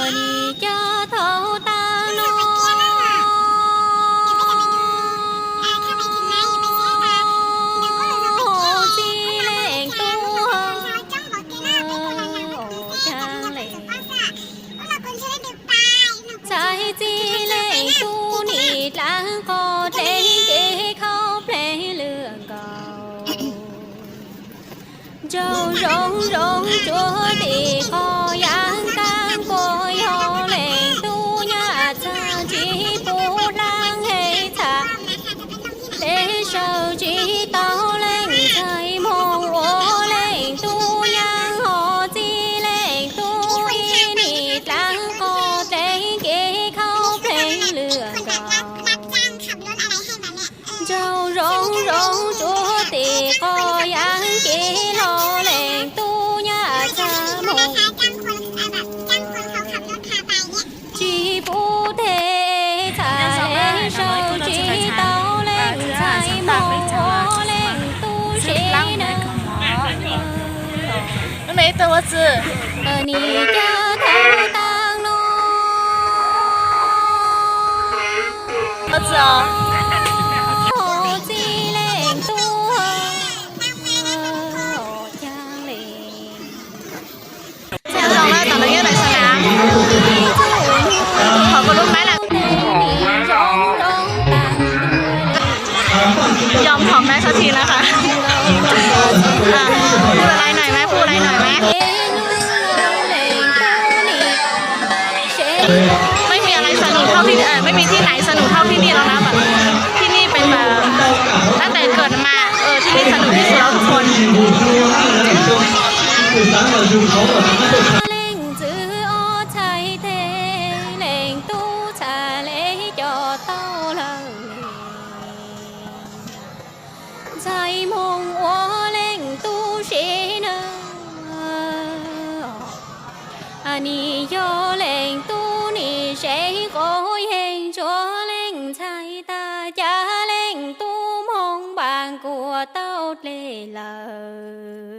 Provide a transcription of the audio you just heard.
Nim cov thaum tag no, txiv leej tub, ua cas le, ntxhais txiv leej tub nim dlaab qhov dleb kev khaub pleev lwm nkaus. Nraug zoo zoo tsuav tim qhov yav kaab kua, yog leej tub nyaj txag tsis pub hlaab heev txhaj le sawv tsis tau leej ntxhais moog ua leej tub nyab hov txiv leej tub ib nim dlaab qhov dleb kev khaub pleev lwm nkaus. Nraug zoo zoo tsuav tim qhov yav kev los leej tub nyaj txag moog tsis pub them txhaj le sawv tsis tau leej ntxhais moog ua leej tub seb nawb. Nim cov thaum tag no, txiv leej tub, ua cas le, Yog hom mab sau thi na,พูดอะไรหน่อยไหม พูดอะไรหน่อยไหม ไม่มีอะไรสนุกเท่าที่ เอ่อ ไม่มีที่ไหนสนุกเท่าที่นี่แล้วนะ แบบ ที่นี่เป็นแบบ ตั้งแต่เกิดมา เออ ที่นี่สนุกที่สุดแล้วทุกคน Leej ntxwv ob txhais tes, leej tub txhaj le coj tau lawm. Ntxhais moog ua leej tub seb nawb. Nim yog leej tub nim seb quav yeeg tsuav leej ntxhais tag, cas leej tub moog npaam kuas tau dlej lawm.